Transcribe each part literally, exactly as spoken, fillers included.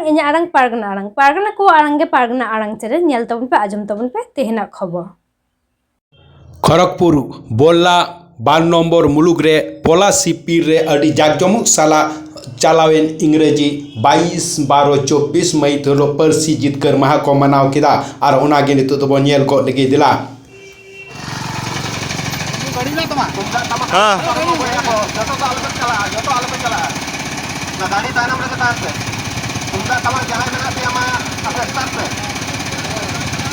ᱤᱧᱟᱹᱜ ᱟᱲᱟᱝ ᱯᱟᱨᱜᱟᱱᱟ ᱟᱲᱟᱝ, ᱯᱟᱨᱜᱟᱱᱟ ᱠᱚᱣᱟᱜ ᱟᱲᱟᱝ ᱜᱮ ᱯᱟᱨᱜᱟᱱᱟ ᱟᱲᱟᱝ ᱪᱮᱱᱮᱞ, ᱧᱮᱞ ᱛᱟᱵᱚᱱ ᱯᱮ, ᱟᱸᱡᱚᱢ ᱛᱟᱵᱚᱱ ᱯᱮ ᱛᱮᱦᱮᱧᱟᱜ ᱠᱷᱚᱵᱚᱨ᱾ ᱠᱷᱚᱨᱚᱜᱽᱯᱩᱨ, ᱵᱚᱞᱞᱟ ᱵᱟᱨ ᱱᱚᱢᱵᱚᱨ ᱢᱩᱞᱩᱠ ᱨᱮ ᱯᱚᱞᱟ ᱥᱤᱯᱤᱨ ᱨᱮ ᱟᱹᱰᱤ ᱡᱟᱠᱡᱚᱢᱚᱠ ᱥᱟᱞᱟᱜ ᱪᱟᱞᱟᱣᱮᱱ ᱤᱝᱨᱮᱡᱤ ᱵᱟᱭᱤᱥ ᱵᱟᱨᱚ ᱪᱚᱵᱵᱤᱥ ᱢᱟᱹᱦᱤᱛ ᱦᱤᱞᱳᱜ ᱯᱟᱹᱨᱥᱤ ᱡᱤᱛᱠᱟᱹᱨ ᱢᱟᱦᱟ ᱠᱚ ᱢᱟᱱᱟᱣ ᱠᱮᱫᱟ᱾ ᱟᱨ ᱚᱱᱟᱜᱮ ᱱᱤᱛᱚᱜ ᱫᱚᱵᱚᱱ ᱧᱮᱞ ᱜᱚᱫ ᱞᱮᱜᱮ ᱫᱮᱞᱟ᱾ ᱦᱮᱸ᱾ ᱡᱚᱛᱚ ᱫᱚ ᱟᱞᱚᱯᱮ ᱪᱟᱞᱟᱜᱼᱟ, ᱡᱚᱛᱚ ᱟᱞᱚᱯᱮ ᱪᱟᱞᱟᱜᱼᱟ᱾ ᱚᱱᱟ ᱜᱟᱹᱰᱤ ᱛᱟᱭᱱᱚᱢ ᱨᱮᱜᱮ ᱛᱟᱦᱮᱱ ᱯᱮ᱾ ᱛᱩᱢᱫᱟᱜ ᱴᱟᱢᱟᱠ ᱡᱟᱦᱟᱸᱭ ᱢᱮᱱᱟᱜ ᱯᱮᱭᱟ, ᱢᱟ ᱟᱯᱮ start ᱯᱮ᱾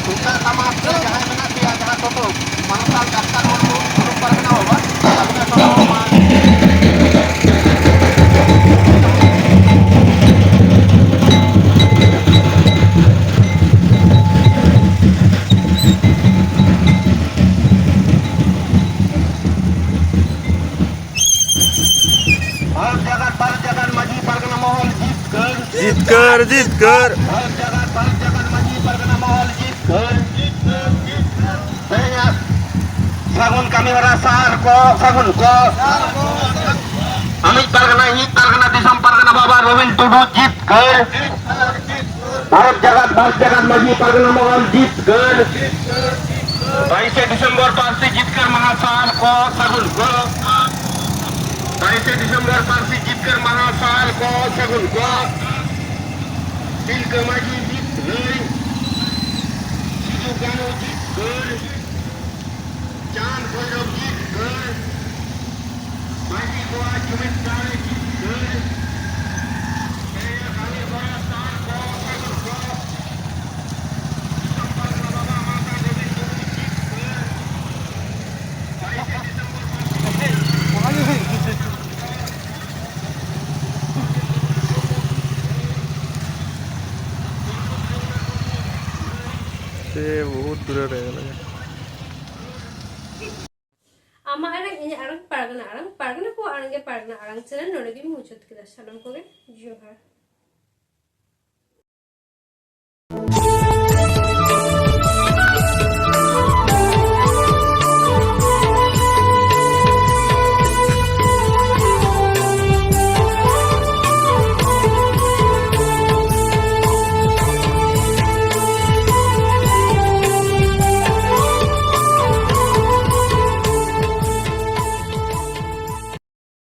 ᱛᱩᱢᱫᱟᱜ ᱴᱟᱢᱟᱠ ᱡᱟᱦᱟᱸᱭ ᱢᱮᱱᱟᱜ ᱯᱮᱭᱟ, ᱡᱟᱦᱟᱸ ᱴᱳᱴᱳ, ᱢᱟᱱᱚᱛᱟᱱ ᱰᱟᱠᱛᱟᱨ ᱢᱩᱨᱢᱩ ᱩᱰᱩᱠ ᱯᱟᱨᱜᱟᱱᱟ ᱵᱟᱵᱟ, ᱟᱹᱵᱤᱱᱟᱜ ᱴᱳᱴᱳ ᱢᱟ᱾ ᱵᱷᱟᱨᱚᱛ ᱡᱟᱠᱟᱛ, ᱵᱷᱟᱨᱚᱛ ᱡᱟᱠᱟᱛ ᱢᱟᱹᱡᱷᱤ ᱯᱟᱨᱜᱟᱱᱟ ᱢᱚᱦᱚᱞ ᱡᱤᱛᱠᱟᱹᱨ᱾ ᱡᱤᱛᱠᱟᱹᱨ, ᱡᱤᱛᱠᱟᱹᱨ᱾ ᱵᱷᱟᱨᱚᱛ ᱡᱟᱠᱟᱛ, ᱵᱷᱟᱨᱚᱛ ᱡᱟᱠᱟᱛ ᱢᱟᱹᱡᱷᱤ ᱯᱟᱨᱜᱟᱱᱟ ᱢᱚᱦᱚᱞ ᱡᱤᱛᱠᱟᱹᱨ᱾ ᱛᱮᱦᱮᱧᱟᱜ ᱥᱟᱹᱜᱩᱱ ᱠᱟᱹᱢᱤ ᱦᱚᱨᱟ ᱥᱟᱨ ᱠᱚ, ᱥᱟᱹᱜᱩᱱ ᱠᱚ᱾ ᱟᱢᱤᱡ ᱯᱟᱨᱜᱟᱱᱟ, ᱤᱧᱤᱡ ᱯᱟᱨᱜᱟᱱᱟ, ᱫᱤᱥᱚᱢ ᱯᱟᱨᱜᱟᱱᱟ ᱵᱟᱵᱟ ᱨᱚᱵᱤᱱ ᱴᱩᱰᱩ ᱡᱤᱛᱠᱟᱹᱨ᱾ ᱵᱷᱟᱨᱚᱛ ᱡᱟᱠᱟᱛ, ᱵᱷᱟᱨᱚᱛ ᱡᱟᱠᱟᱛ ᱢᱟᱹᱡᱷᱤ ᱯᱟᱨᱜᱟᱱᱟ ᱢᱚᱦᱚᱞ ᱡᱤᱛᱠᱟᱹᱨ᱾ ᱵᱟᱭᱤᱥᱮ ᱰᱤᱥᱮᱢᱵᱚᱨ ᱯᱟᱹᱨᱥᱤ ᱡᱤᱛᱠᱟᱹᱨ ᱢᱟᱦᱟ ᱥᱟᱞ ᱠᱚ ᱥᱟᱹᱜᱩᱱ ᱠᱚ᱾ ᱵᱟᱭᱤᱥᱮ ᱰᱤᱥᱮᱢᱵᱚᱨ ᱯᱟᱹᱨᱥᱤ ᱡᱤᱛᱠᱟᱹᱨ ᱢᱟᱦᱟ ᱥᱟᱞ ᱠᱚ ᱥᱟᱹᱜᱩᱱ ᱠᱚ᱾ ᱛᱤᱞᱠᱟᱹ ᱢᱟᱹᱡᱷᱤ ᱡᱤᱛᱠᱟᱹᱨ᱾ ᱥᱤᱫᱩ ᱠᱟᱹᱱᱦᱩ ᱡᱤᱛᱠᱟᱹᱨ᱾ ᱪᱟᱸᱫ ᱵᱷᱳᱭᱨᱳᱵ ᱡᱤᱛᱠᱟᱹᱨ᱾ ᱢᱟᱹᱡᱷᱤ ᱠᱚᱣᱟᱜ ᱡᱩᱢᱤᱫ ᱫᱟᱲᱮ ᱡᱤᱛᱠᱟᱹᱨ᱾ ᱛᱮᱦᱮᱧᱟᱜ ᱠᱟᱹᱢᱤ ᱦᱚᱨᱟ ᱥᱟᱨ ᱠᱚ ᱥᱟᱹᱜᱩᱱ ᱠᱚ᱾ ᱥᱮ ᱵᱚᱦᱩᱛ ᱫᱩᱨᱮ ᱨᱮ ᱢᱮᱱᱟᱜᱼᱟ᱾ ᱟᱢᱟᱜ ᱟᱲᱟᱝ, ᱤᱧᱟᱹᱜ ᱟᱲᱟᱝ, ᱯᱟᱨᱜᱟᱱᱟ ᱟᱲᱟᱝ, ᱯᱟᱨᱜᱟᱱᱟ ᱠᱚᱣᱟᱜ ᱟᱲᱟᱝ ᱜᱮ ᱯᱟᱨᱜᱟᱱᱟ ᱟᱲᱟᱝ ᱪᱮᱱᱮᱞ ᱱᱚᱰᱮ ᱜᱤᱧ ᱢᱩᱪᱟᱹᱫ ᱠᱮᱫᱟ᱾ ᱥᱟᱱᱟᱢ ᱠᱚᱜᱮ ᱡᱚᱦᱟᱨ᱾